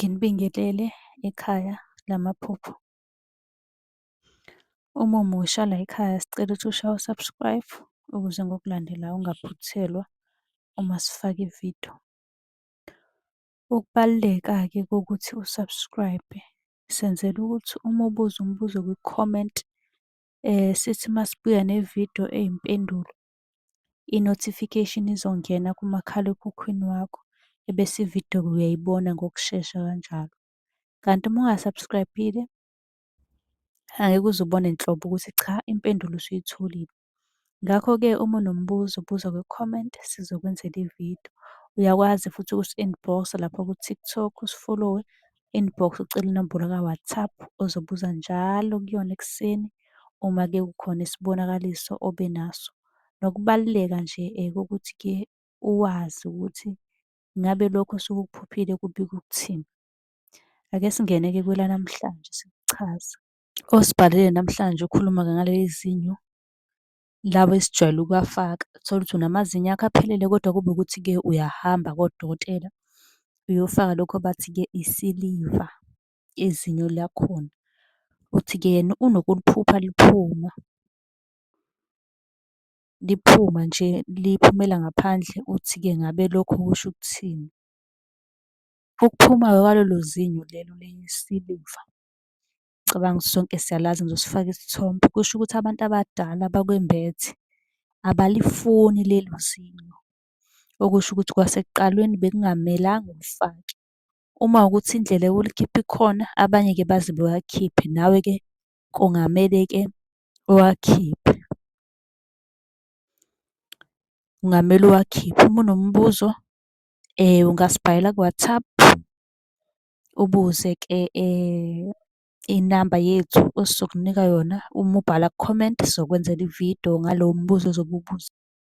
Nginibingelele ekhaya lamaphupho. Uma umusha layikhaya sicela ukuthi ushaye u-subscribe ukuze ngokulandelayo ungaphuthelwa uma sifaka ividiyo. Ukubaluleka-ke kokuthi u-subscribe-e, senzela ukuthi uma ubuza umbuzo kwi-comment, sithi uma sibuya nevidiyo eyimpendulo, i-notification izongena kumakhalekhukhwini wakho, ebese ividiyo-ke uyayibona ngokushesha kanjalo. Kanti uma unga-subscribe-ile, angeke uze ubone nhlobo ukuthi cha impendulo usuyitholile. Ngakho-ke uma unombuzo buza kwi-comment sizokwenzela ividiyo. Uyakwazi futhi ukusi-inbox-a lapha ku-TikTok usifolowe, inbox ucele inombolo ka-WhatsApp ozobuza njalo kuyona ekuseni uma-ke kukhona isibonakaliso obe naso. Nokubaluleka nje kokuthi-ke uwazi ukuthi ngabe lokhu osuke ukuphuphile kubika ukuthini. Ake singene-ke kwelanamhlanje sikuchaze. Osibhalele namhlanje ukhuluma-ke ngaleli zinyo laba esijwayele ukuwafaka. Uthole ukuthi unamazinyo akho aphelele kodwa kube ukuthi-ke uyahamba kodokotela uyofaka lokhu abathi-ke isiliva, izinyo lakhona. Uthi-ke yena unokuliphupha liphuma, liphuma nje liphumela ngaphandle. Uthi-ke ngabe lokho kusho ukuthini? Ukuphuma-ke kwalelo zinyo lelo lesiliva, ngicabanga ukuthi sonke siyalazi ngizosifaka isithombe, kusho ukuthi abantu abadala bakwembethe, abalifuni lelo zinyo. Okusho ukuthi kwasekuqalweni bekungamelanga ulifake. Uma kuwukuthi indlela yokulikhipha ikhona, abanye-ke baze bewakhiphe, nawe-ke kungamele-ke uwakhiphe. Kungamele uwakhiphe. Uma unombuzo ungasibhalela ku-WhatsApp, ubuze-ke inamba yethu esizokunika yona. Uma ubhala ku-comment sizokwenzela ividiyo ngalowo mbuzo ozobe uwubuza.